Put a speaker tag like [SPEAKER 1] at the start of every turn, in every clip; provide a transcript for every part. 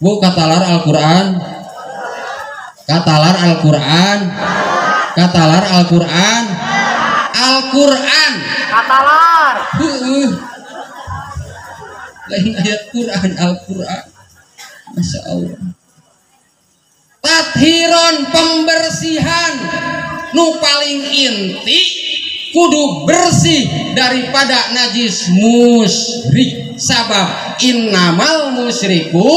[SPEAKER 1] Bu katalar Al-Qur'an. Katalar Al-Qur'an. Katalar Al-Qur'an. Al-Qur'an.
[SPEAKER 2] Katalar.
[SPEAKER 1] Heueuh. Lain ayat Quran, Al-Qur'an. Masya Allah. Tathiron pembersihan nu paling inti kudu bersih daripada najis musyrik. Sabab innamal musyriku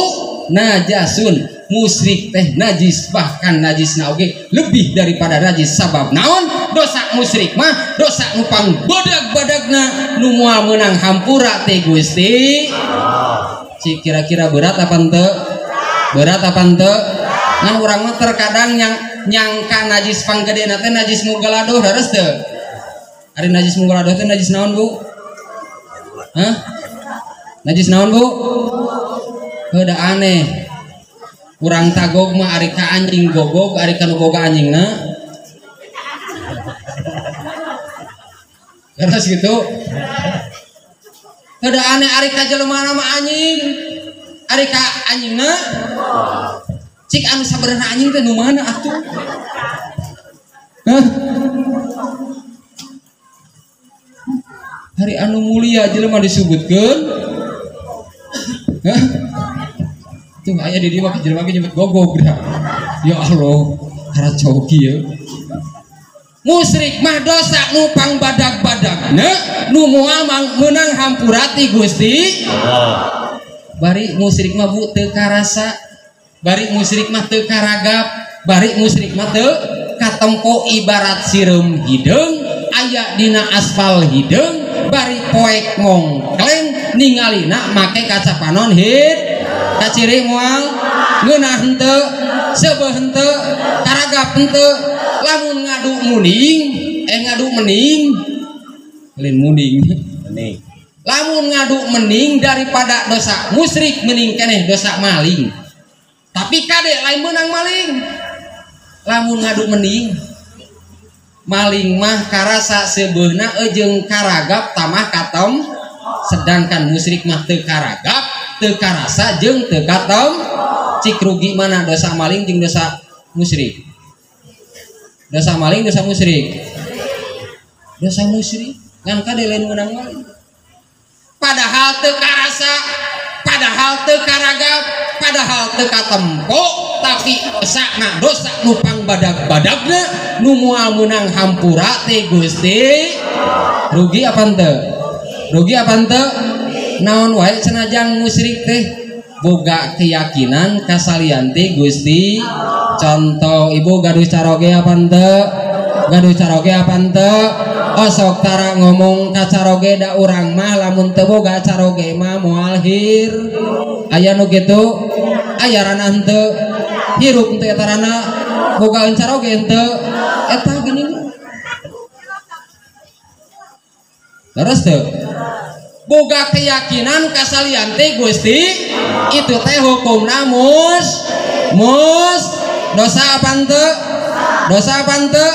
[SPEAKER 1] najasun. Musyrik teh najis, bahkan najisna oge lebih daripada najis. Sabab naon? Dosa musyrik mah dosa nu pangbadag-badagna nu moal meunang hampura teh Gusti. Cik kira-kira berat apa henteu? Berat apa henteu? Ngan urang mah terkadang yang nyangka najis panggedena teh najis mugaladoh, leres teu? Ari najis mugaladoh teh najis naon, Bu? Hah? Najis naon, Bu? Heuda aneh. Urang tagog mah ari ka anjing gogog, ari ka nu boga anjingna. Terus gitu. Heuda aneh ari ka jelema mah anjing. Ari ka anjingna. Cik anu sabenerna anjing teh nu mana atuh? Hah? Hari anu mulia jelema disebutkeun. Hah? Tuh aya di dieu mah jelema ge nyebut gogog dah. Ya Allah, karacoki ya. Musyrik mah dosa nu pangbadag-badagna nu moal meunang hampura ti Gusti Allah. Bari musyrik mah Bu teu karasa, bari musyrik mah teu karagap, bari musyrik mah teu katempo ibarat sireum hideung aya dina aspal hideung bari poek mongkleng ningalina make kaca panon hid kaciri moal ngeunah henteu seubeuh henteu karagap henteu. Lamun ngadu muning ngadu mening lain muning mening. Lamun ngadu mening daripada dosa musyrik mening keneh dosa maling. Tapi kade lain meunang maling. Lamun ngadu mening maling mah karasa seubeuhna jeung karagap tamah katem, sedangkan musyrik mah teu karagap teu karasa jeung teu katem. Cik rugi mana dosa maling jeung dosa musyrik? Dosa maling dosa musyrik? Dosa musyrik ngan kade lain meunang maling. Padahal teu karasa, padahal teu karagap, padahal teu katempo, tapi dosa na dosa nu pangbadag-badagna nu moal meunang hampura teh Gusti. Rugi apa henteu? Rugi apa henteu? Naon wae cenajang musyrik teh boga keyakinan kasalian teh Gusti. Contoh ibu gaduh caroge apa henteu? Gaduh caroge apa henteu? Osok tara ngomong ka caroge da urang mah lamun teu boga caroge mah moal hir. Aya nu kitu? Aya rana henteu? Hirup henteu eta rana? Bogaeun caroge henteu? Eta geuning. Terus teu? Boga keyakinan kasalian teh Gusti itu teh hukumna mus dosa apa henteu? Dosa apa henteu?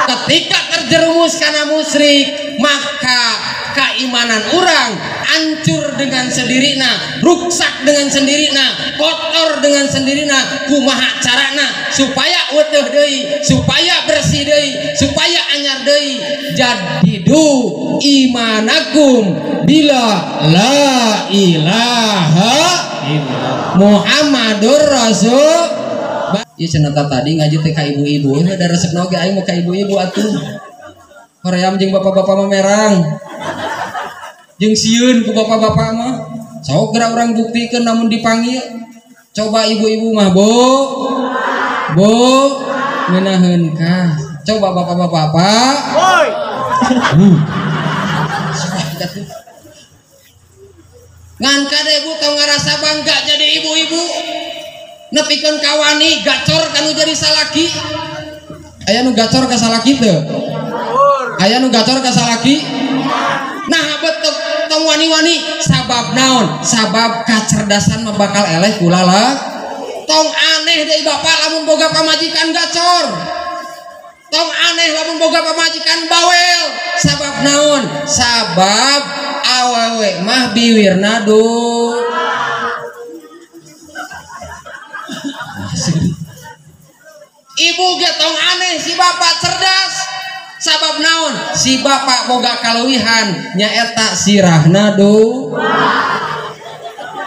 [SPEAKER 1] Ketika terjerumus kana musyrik maka keimanan orang hancur dengan sendirina, ruksak dengan sendirina, kotor dengan sendirina. Kumaha carana supaya uteuh deui, supaya bersih deui, supaya anyar deui? Jadidu imanakum bila la ilaha illallah Muhammadur Rasul. Ieu cenah tadi ngaji teh ka ibu-ibu, heuh da resepna oge aing mah ka ibu-ibu atuh. Hoream jeung bapak-bapak mah merang. Jeung sieun ku bapak-bapak mah. Sok geura urang buktikeun namun dipanggil. Coba ibu-ibu mah, Bu. Bu, ngeunaheun kah? Coba bapak-bapak, Pak.
[SPEAKER 2] Woi.
[SPEAKER 1] Ngan kade Bu tong ngarasa bangga jadi ibu-ibu. Nepikeun kawani gacor kanu jadi salaki. Aya nu gacor ka salaki teu? Aya nu gacor ka salaki? Nah betul tong wani-wani. Sabab naon? Sabab kacerdasan mah bakal eleh kulala. Tong aneh deui bapak lamun boga pamajikan gacor. Tong aneh lamun boga pamajikan bawel. Sabab naon? Sabab awewe mah biwirna du. Ibu ge tong aneh si bapak cerdas. Sabab naon? Si bapak boga kaleuwihan nyaeta sirahna do.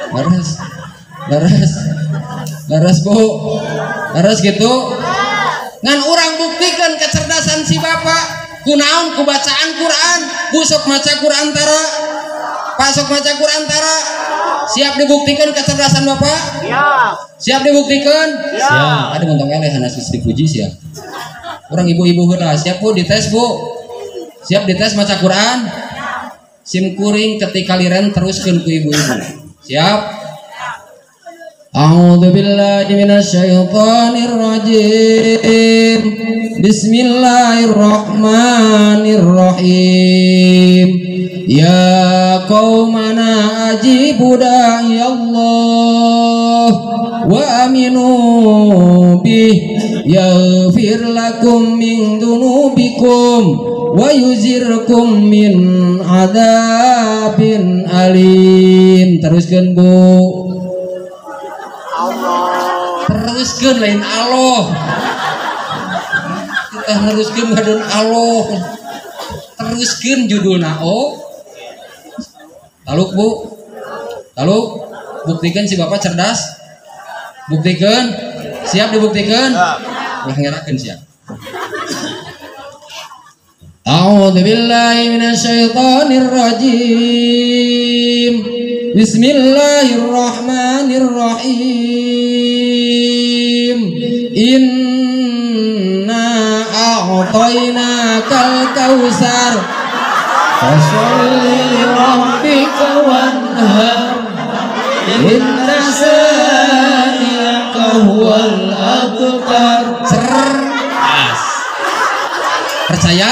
[SPEAKER 1] Leres. Leres. Leres Bu. Leres gitu. Ngan urang buktikan kecerdasan si bapak. Kunaon ku bacaan Quran, Bu sok maca Quran tara. Pak sok maca Quran tara. Siap dibuktikan kecerdasan bapak?
[SPEAKER 2] Siap.
[SPEAKER 1] Siap dibuktikan?
[SPEAKER 2] Siap.
[SPEAKER 1] Ada montong eleh hanas geus dipuji sia. Orang ibu-ibu heula siap Bu dites Bu. Siap dites maca Quran? Sim kuring ketika liren teruskeun ku ibu-ibu. Siap? A'udzu billahi minasyaitonir rajim. Bismillahirrahmanirrahim. Ya qaumana ajibu da'i Allah wa aminu bih yaghfir lakum min dunubikum wa yuzirkum min adzabin alim. Teruskeun Bu.
[SPEAKER 2] Allah.
[SPEAKER 1] Teruskeun lain Allah. Kita neruskeun ngadon Allah. Teruskeun judulna oh. Taluk Bu. Taluk buktikan si bapak cerdas. Buktikan. Siap dibuktikan? Ulah ngerakeun siap. A'udzu billahi minasyaitonir rajim. Bismillahirrahmanirrahim. Inna a'tainakal kautsar
[SPEAKER 3] fasholli li rabbika wanhar inna sani'aka huwal abtar.
[SPEAKER 1] Cerdas. Percaya?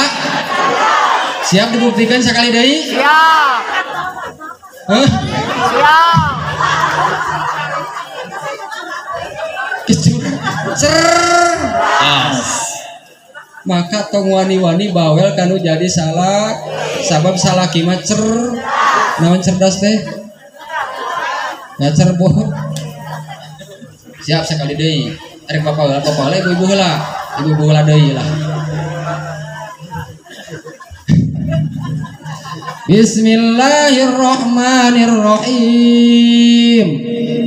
[SPEAKER 1] Siap dibuktikan sekali deui?
[SPEAKER 2] Siap.
[SPEAKER 1] Hah?
[SPEAKER 2] Siap.
[SPEAKER 1] Cerdas. Maka tong wani-wani bawel kanu jadi salah sabab salaki mah cer naon cerdas teh ngacer bohong. Siap sekali deui. Arek bapak heula bapak heula ibu-ibu heula. Ibu-ibu heula deui lah. Bismillahirrahmanirrahim.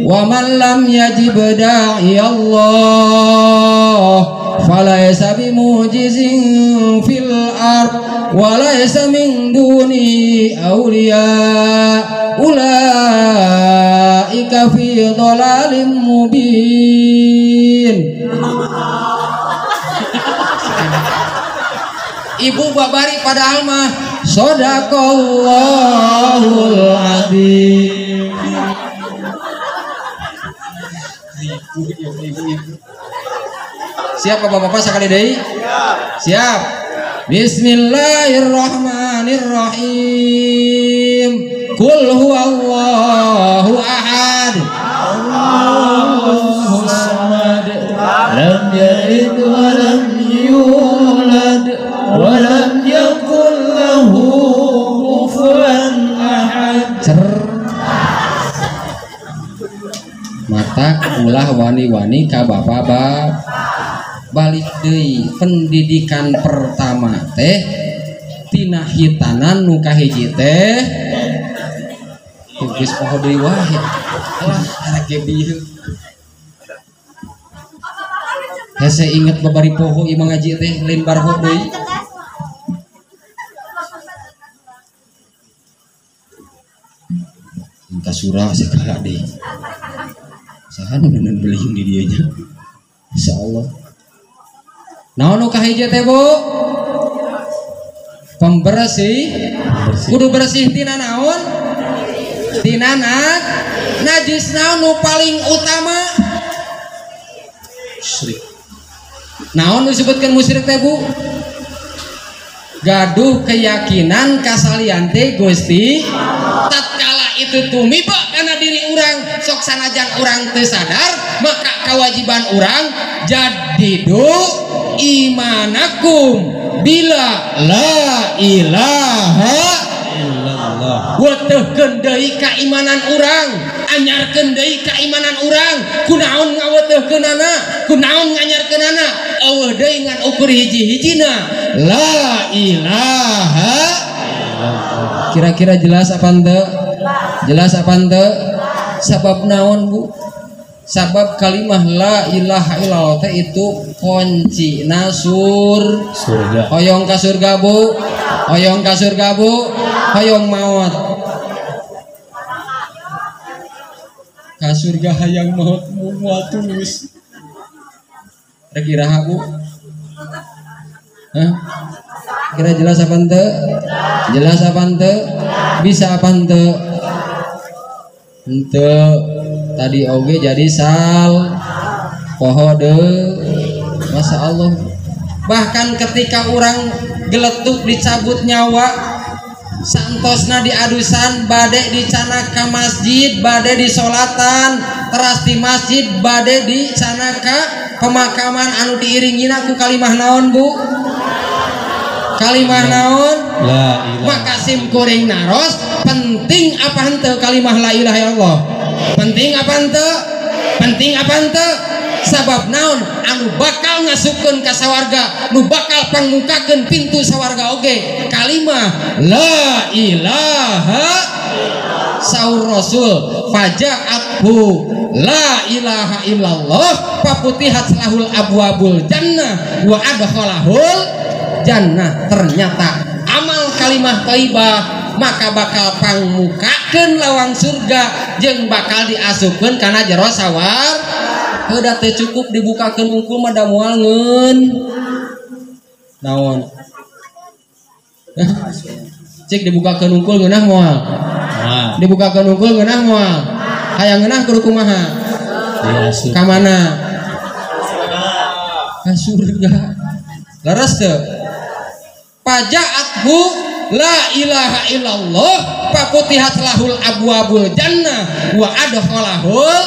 [SPEAKER 1] Wa man lam yajib da'i Allah falaysa bimujizin fil ard wa laysa min duni awliya ulaika fi dhalalim mubin. Ibu babari padahal mah shadaqallahul azim. Ibu. Siap bapak-bapak sekali deui?
[SPEAKER 2] Siap.
[SPEAKER 1] Siap. Bismillahirrahmanirrahim. Qul huwallahu ahad.
[SPEAKER 3] Allahu samad. Lam yalid wa lam yulad wa lam yakul lahu kufuwan ahad.
[SPEAKER 1] Mata ulah wani-wani ka bapak-bapak. Balik deui pendidikan pertama teh tina hitanan nu kahiji teh geus poho deui wae. Lah arek ge bieu. Hese inget babari poho ieu ngaji teh lain barho deui. Minta surah segala deui. Saha nu neundeun beliung di dieu nya. Insyaallah. Naon nu kahiji teh Bu? Pembersih. Kudu bersih tina naon? Tina najis. Naon nu paling utama? Musyrik. Naon nu disebutkeun musyrik teh Bu? Gaduh keyakinan kasalian teh Gusti tatkala itu tumiba kana diri urang sok sanajan urang teu sadar maka kewajiban urang jadidu imanakum bila la ilaha illallah. Wetehkeun deui kaimanan urang, anyarkeun deui kaimanan urang. Kunaon ngawetehkeunana? Kunaon nganyarkeunana? Eueuh deui ngan ukur hiji-hijina la ilaha. Kira-kira jelas apa henteu? Jelas apa henteu? Sabab naon Bu? Sabab kalimah la ilaha illallah teh itu kunci nasur
[SPEAKER 3] surga.
[SPEAKER 1] Hoyong ka surga Bu? Hoyong ka surga Bu? Hoyong maot? Ka surga hayang maot moal tulus. Rek iraha Bu? Hah? Kira jelas apa henteu? Jelas apa henteu? Bisa apa henteu? Henteu. Tadi oge jadi sal poho deui. Masya Allah. Bahkan ketika orang geletuk dicabut nyawa, santosna diadusan, bade dicana ka masjid, bade disolatan, teras di masjid, bade dicana ka pemakaman anu diiringina ku kalimah naon Bu? Kalimah naon?
[SPEAKER 3] La ilaha.
[SPEAKER 1] Maka sim kuring naros penting apa henteu kalimah la ilaha illallah? Penting apa henteu? Penting apa henteu? Sabab naon anu bakal ngasupkeun ka sawarga, nu bakal pangmukakeun pintu sawarga oge kalimah la ilaha. Saur Rasul faja'athu la ilaha illallah faputihat lahul abwabul jannah wa adkhalahul jannah. Ternyata amal kalimah thayyibah maka bakal pangmukakeun lawang surga jeung bakal diasupkeun kana jero sawar. Heuda teu cukup dibukakeun unggul mah da moal ngeun naon. Cik dibukakeun unggul ngeunah moal? Dibukakeun unggul ngeunah moal? Hayang ngeunah kudu kumaha? Ka mana? Ka surga. Leres teu? Faja'athu la ilaha illallah faputihat lahul abwabul jannah wa adkhalahul.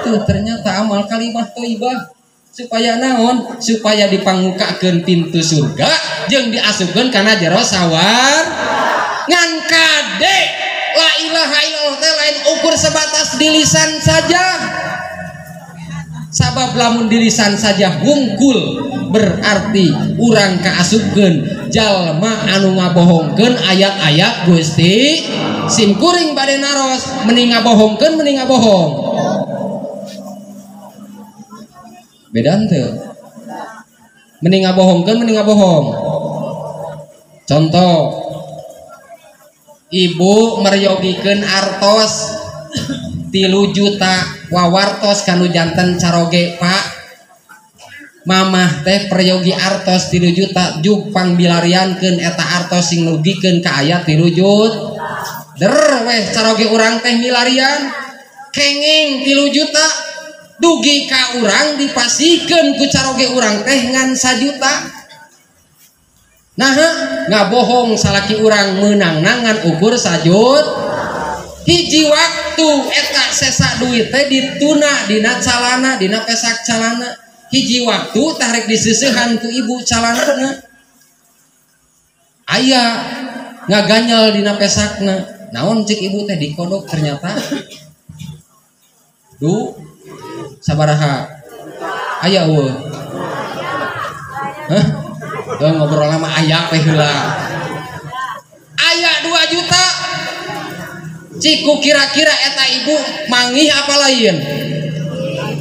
[SPEAKER 1] Tuh ternyata amal kalimah thayyibah supaya naon? Supaya dipangukakeun pintu surga jeung diasupkeun kana jero sawar. Ngan kade la ilaha illallah teh lain ukur sebatas di lisan saja. Sabab lamun di lisan saja hungkul berarti urang kaasupkeun jalma anu ngabohongkeun ayat-ayat Gusti. Sim kuring bade naros mending ngabohongkeun mending ngabohong. Beda henteu? Mending ngabohongkeun mending ngabohong. Contoh, ibu meryogikeun artos 3 juta wawartos kanu janten caroge Pak. Mamah teh peryogi artos 3 juta jug pangbilariankeun eta artos sing nugikeun ka aya 3 juta. Der weh caroge urang teh milarian kenging 3 juta dugi ka urang dipasihkeun ku caroge urang teh ngan 1 juta. Nah, ngabohong salaki urang meunang ngan ukur 1 juta. Hiji waktu eta sesa duit teh dituna dina calana, dina pesak calana. Hiji waktu tarik diseusehan ku ibu calanana. Aya ngaganyal dina pesakna. Naon cek ibu teh dikodok ternyata du sabaraha aya eueuh. Hah? Tuh ngobrol sama aya teh heula. Aya 2 juta. Ciku kira-kira eta ibu mangih apa lain?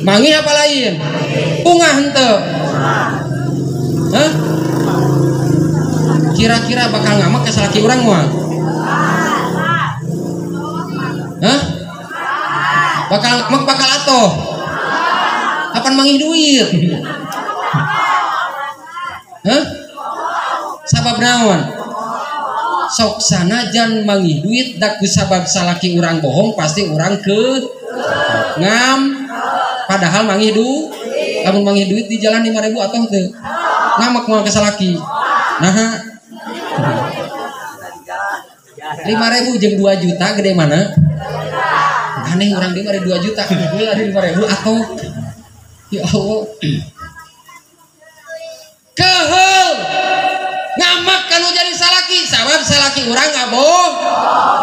[SPEAKER 1] Mangih apa lain? Bungah henteu? Hah? Kira-kira bakal ngamak ka salaki urang moal? Hah? Bakal ngamak bakal atoh? Kapan mangih duit? Hah? Sabab naon? Sok sanajan mangih duit dak ku sabab salaki urang bohong pasti urang ke ngam. Padahal mangih du, lamun mangih duit di jalan 5.000 atau teu ngamek moal ke salaki. Nah, 5.000 jeung 2 juta gede mana? Aneh urang deui mah 2 juta, heula ada 5.000 atau ya Allah. Keheul ngamak kanu jadi salaki sabab salaki urang ngabohong.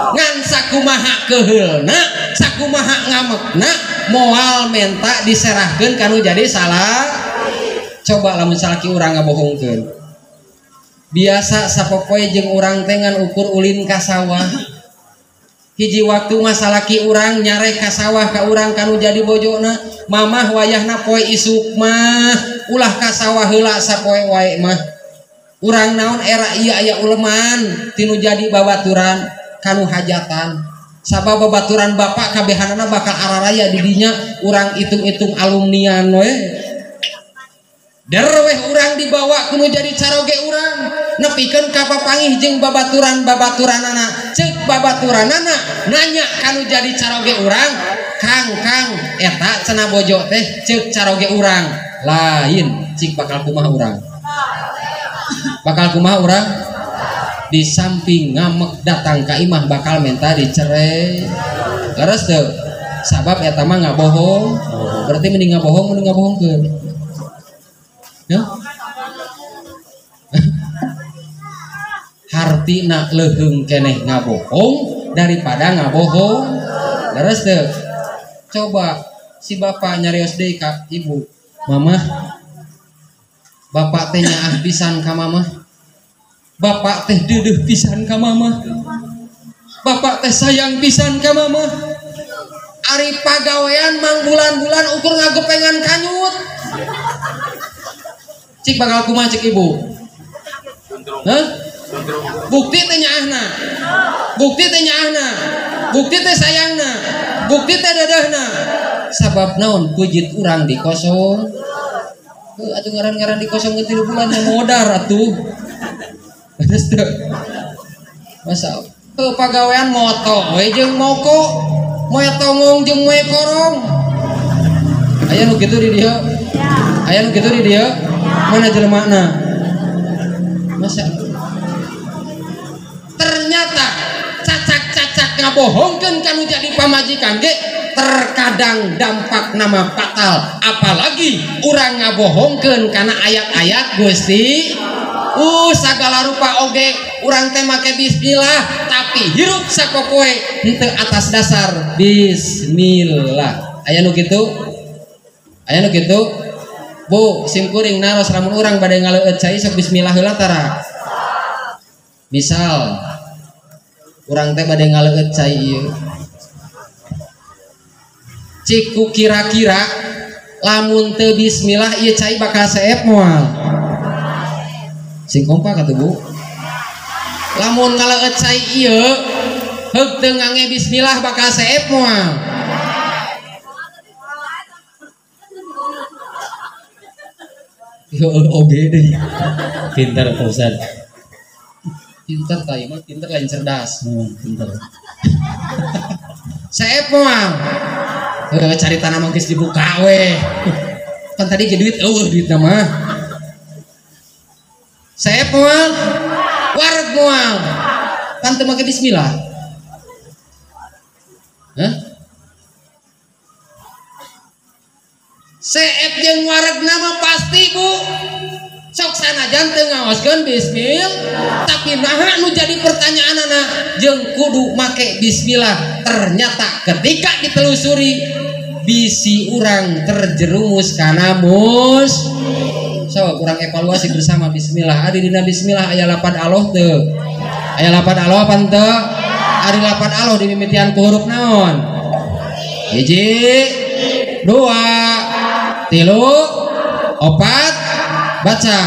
[SPEAKER 1] Ngan sakumaha keheulna, sakumaha ngamekna Moal menta diserahkeun kanu jadi salah. Coba lamun salaki urang ngabohongkeun. Biasa sapopoe jeung urang teh ngan ukur ulin ka sawah. Hiji waktu mah salaki urang nyarek ka sawah ka urang kanu jadi bojona, mamah wayahna poe isuk mah ulah ka sawah heula sapoe wae mah. Urang naon era ieu aya uleman tinu jadi babaturan kanu hajatan. Sabab babaturan bapak kabehanana bakal araraya di dinya urang hitung-hitung alumnian we. Derweh urang dibawa kudu jadi caroge urang nepikeun ka papangih jeung babaturan-babaturanana ceuk babaturanana nanya kanu jadi caroge urang kang kang eta cenah bojo teh ceuk caroge urang lain cik bakal kumaha urang bakal kumaha urang di samping ngamek datang ka imah bakal menta dicerai leres teu sabab eta mah ngabohong berarti mending ngabohong mending ngabohongkeun. Ya? Hartina leuheung keneh ngabohong daripada ngabohong. Leres teu? Coba si bapak nyarios deui ka ibu, mamah bapak teh nyaah pisan ka mamah. Bapak teh deudeuh pisan ka mamah. Bapak teh sayang pisan ka mamah. Ari pagawean mang bulan-bulan ukur ngagepengan kanyut. Cik bakal kumaha cik ibu? Hah? Bukti teh nyaahna. Bukti teh nyaahna. Bukti teh sayangna. Bukti teh dedehna. Sabab naon pujit urang dikosong. Heuh atuh ngaran-ngaran dikosong ke 3 bulan modar atuh. Terus teu. Masa heuh pagawean moto we jeung moko, moe tongong jeung moe korong. Aya nu kitu di dieu? Aya nu kitu di dieu? Mana jelemana? Masa ternyata cacak-cacak ngabohongkeun kanu jadi pamajikan ge terkadang dampak nama fatal apalagi urang ngabohongkeun kana ayat-ayat Gusti sagala rupa oge urang teh make bismillah tapi hirup sapopoe henteu atas dasar bismillah. Aya nu kitu? Aya nu kitu? Bu, simkuring naros lamun urang bade ngaleueut cai sok bismillah heula tara. Misal urang teh bade ngaleueut cai ieu. Cik ku kira-kira lamun teu bismillah ieu cai bakal seep moal. Sing kompak atuh Bu. Lamun ngaleueut cai ieu heug teu ngange bismillah bakal seep moal. Oge deh.
[SPEAKER 3] Pintar Pak Ustad.
[SPEAKER 1] Pintar tadi mah pintar lain cerdas.
[SPEAKER 3] Pintar.
[SPEAKER 1] Seep moal. Heuh cari tanah geus dibuka we. Pan tadi ge duit eueuh duitna mah. Seep moal. Wareg moal. Pan teu make bismillah. Hah? Seep jeung wareg nama pasti Bu. Sok sanajan teu ngaoskeun bismillah, tapi naha nu jadi pertanyaanana jeung kudu make bismillah. Ternyata ketika ditelusuri bisi urang terjerumus kana mus. Sok urang evaluasi bersama bismillah. Ari dina bismillah aya lapan Allah teu? Aya lapan Allah apa teu? Ari lapan Allah dimimitian ku huruf naon? Hiji, dua, tilu, opat, baca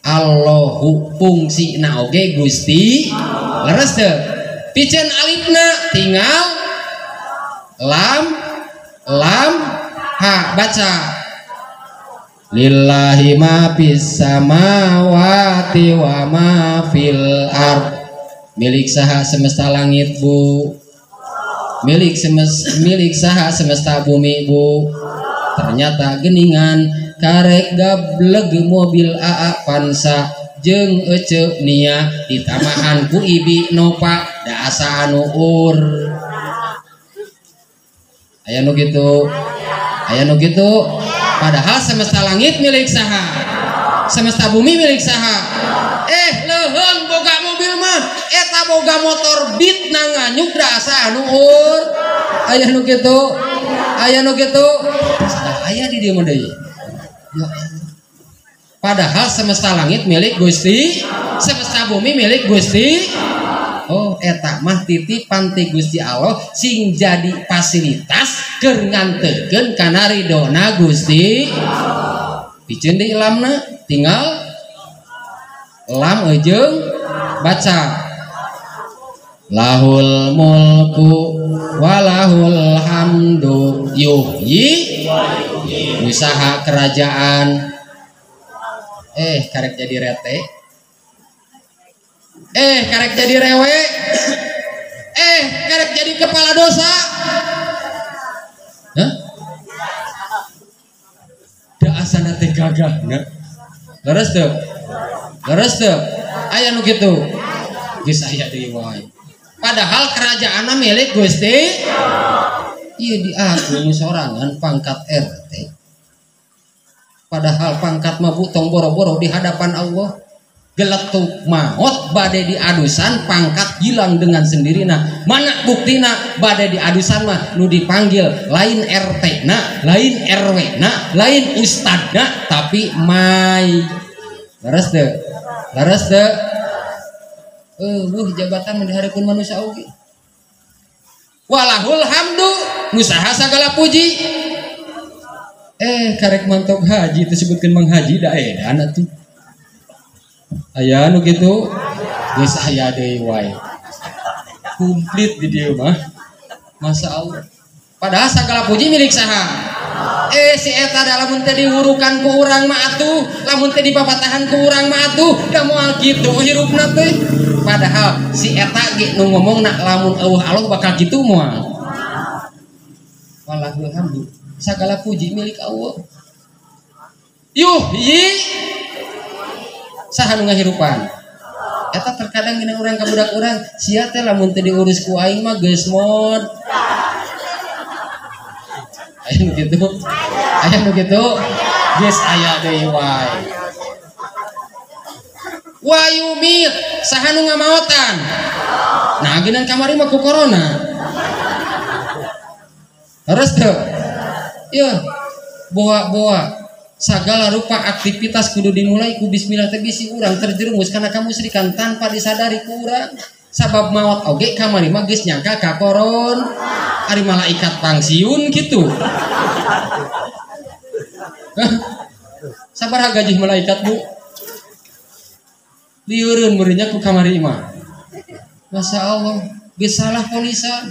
[SPEAKER 1] Allahu fungsina oge Gusti leres teu? Piceun alifna tinggal lam lam ha, baca lillahi ma fis samawati wa ma fil ard. Milik saha semesta langit Bu? Milik saha semesta bumi Bu? Ternyata geningan karek gableg mobil AA Avanza jeung eceu nia ditamahan ku ibi nopa da asa anu ur. Aya nu kitu? Aya nu kitu? Padahal semesta langit milik saha? Semesta bumi milik saha? Leuheung boga mobil mah eta boga motor beat na nganyuk da asa anu ur. Aya nu kitu? Aya nu kitu? Aya di dieu mah deui. Ya Allah. Padahal semesta langit milik Gusti, semesta bumi milik Gusti. Oh, eta mah titipan ti Gusti Allah sing jadi fasilitas keur ngantekeun kana ridona Gusti. Piceun deui lamna, tinggal lam eujeung baca. Lahul mulku walahul hamdu yuhyi usaha kerajaan. Karek jadi rete, karek jadi rewe, karek jadi kepala dosa. Hah? Da asana teh gagahna. Leres teu? Leres teu? Aya nu kitu. Geus aya deui wae. Padahal kerajaanna milik Gusti. Ieu diaku sorangan pangkat RT. Padahal pangkat mah bu tong boro-boro di hadapan Allah. Geletuk maot bade diadusan pangkat hilang dengan sendirinya. Mana buktina bade diadusan mah nu dipanggil lain RT na, lain RW na, lain ustad na, tapi mai. Leres teu? Leres teu? Jabatan mah dihareupeun manusia oge. Walahul hamdu nu saha sagala puji. Karek mantok haji disebutkeun Mang Haji da edan atuh. Aya nu kitu? Geus aya deui wae. Komplit di dieu mah. Masya Allah. Padahal sagala puji milik saha? Si eta da lamun teh diwurukan ku urang mah atuh, lamun teh dipapatahan ku urang mah atuh, da moal kitu hirupna teh. Padahal si eta ge nu ngomongna lamun eueuh Allah bakal kitu moal. Walahul hamdu. Segala puji milik Allah. Yuhyi saha nu ngahirupan. Eta terkadang geuning urang ka budak urang, sia teh lamun teu diurus ku aing mah geus mod. Aya nu kitu? Aya nu kitu? Geus aya deui wae. Wa yumit saha nu ngamaotan. Nah geuning kamari mah ku corona. Terus teu? Ya, boa-boa segala rupa aktivitas kudu dimulai ku bismillah teh bisi urang terjerumus kana kamusyrikan tanpa disadari ku urang. Sabab maot oge kamari mah geus nyangka ka koron. Ari malaikat pangsiun kitu. Sabaraha gaji malaikat bu? Lieureun meureunnya ku kamari mah. Masya Allah, geus salah polisan.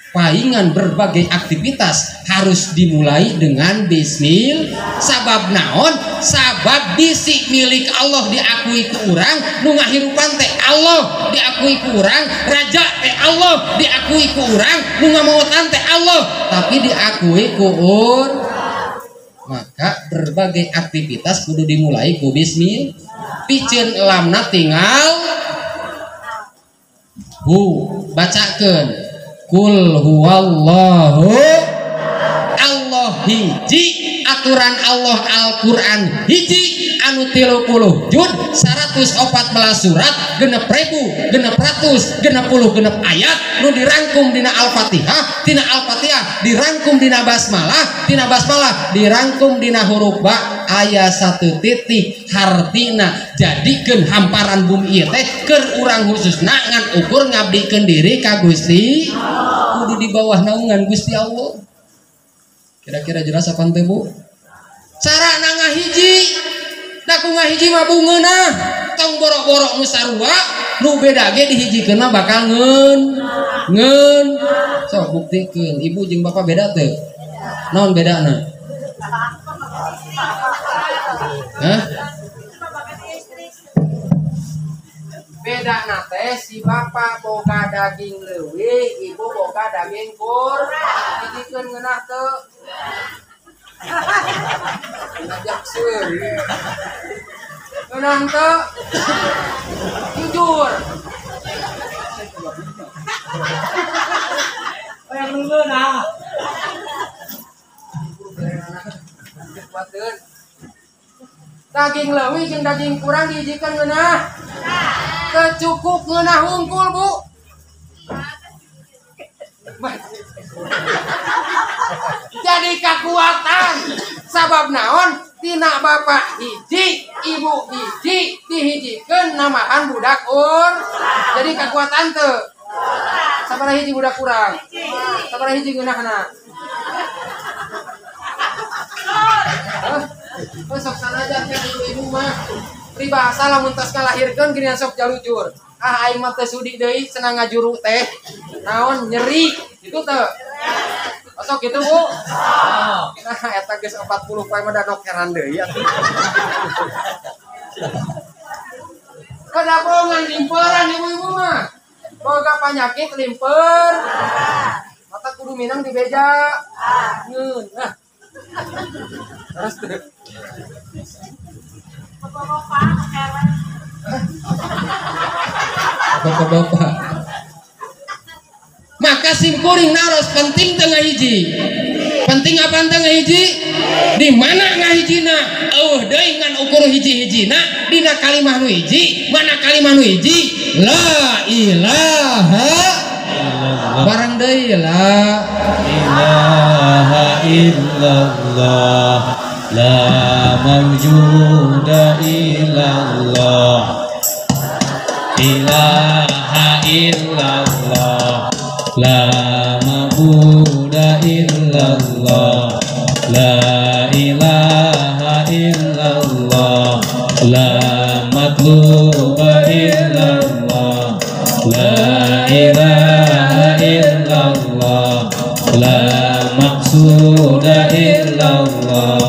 [SPEAKER 1] Paingan berbagai aktivitas harus dimulai dengan bismillah. Sabab naon? Sabab bisi milik Allah diakui ku urang, nu ngahirupan teh Allah diakui ku urang, raja teh Allah diakui ku urang, nu ngamaotan teh Allah, tapi diakui ku urang. Maka berbagai aktivitas kudu dimulai ku bismillah. Piceun lamna tinggal hu bacakeun. Kul huwallahu Allah hiji, aturan Allah Al-Qur'an hiji anu 30 juz 114 surat 6.660 ayat nu dirangkum dina Al-Fatihah, tina Al-Fatihah dirangkum dina basmalah, tina basmalah dirangkum dina huruf ba aya 1 titik hartina jadikeun hamparan bumi ieu teh keur urang khususna ngan ukur ngabdikeun diri ka Gusti kudu di bawah naungan Gusti Allah. Kira-kira jelas apa teh Bu? Cara ngahiji, da ku ngahiji mah bungeunah, tong borok-borok nu sarua, nu beda ge dihijikeun mah bakal ngeun. Ngeun. Sok buktikeun, ibu jeung bapak beda teu? Naon bedana? Hah? Beda teh si bapak boga daging leuwih, ibu boga daging kurang. Hijikeun ngeunah teu? Ngajak seuri. Ngeunah teu? Jujur. Hayang nu ngeunah. Daging leuwih jeung daging kurang dihijikeun ngeunah. Kecukup ngeunah hungkul, Bu. Jadi kekuatan sabab naon tina bapak hiji ibu hiji dihijikeun namahan budak ur. Jadi kekuatan teu sabaraha hiji budak kurang sabaraha hiji ngeunahna. Heuh sok sanajan ka ibu-ibu mah pribahasa lamun tos ngalahirkeun geuningan sok jalujur. Ah aing mah teu sudi deui cenah ngajuru teh naon nyeri kitu teu. Sok gitu Bu. Nah eta geus 40 poe mah da dokeran deui atuh. Kadabongan limperan ibu-ibu mah. Boga panyakit limper. Mata kudu minang dibeja. Ngeun. Nah. Terus teu. Bapak-bapak. Maka simkuring naros penting teu ngahiji. Penting apa teu ngahiji? Di mana ngahijina? Eueuh deui ngan ukur hiji-hijina dina kalimah nu hiji, mana kalimah nu hiji? La ilaha illallah. Barang deui la
[SPEAKER 3] ilaha illallah. La mawjuda illallah. Ilaha illallah. La ma'buda illallah. La ilaha illallah. La matluba illallah. La ilaha illallah. La maqsuda illallah.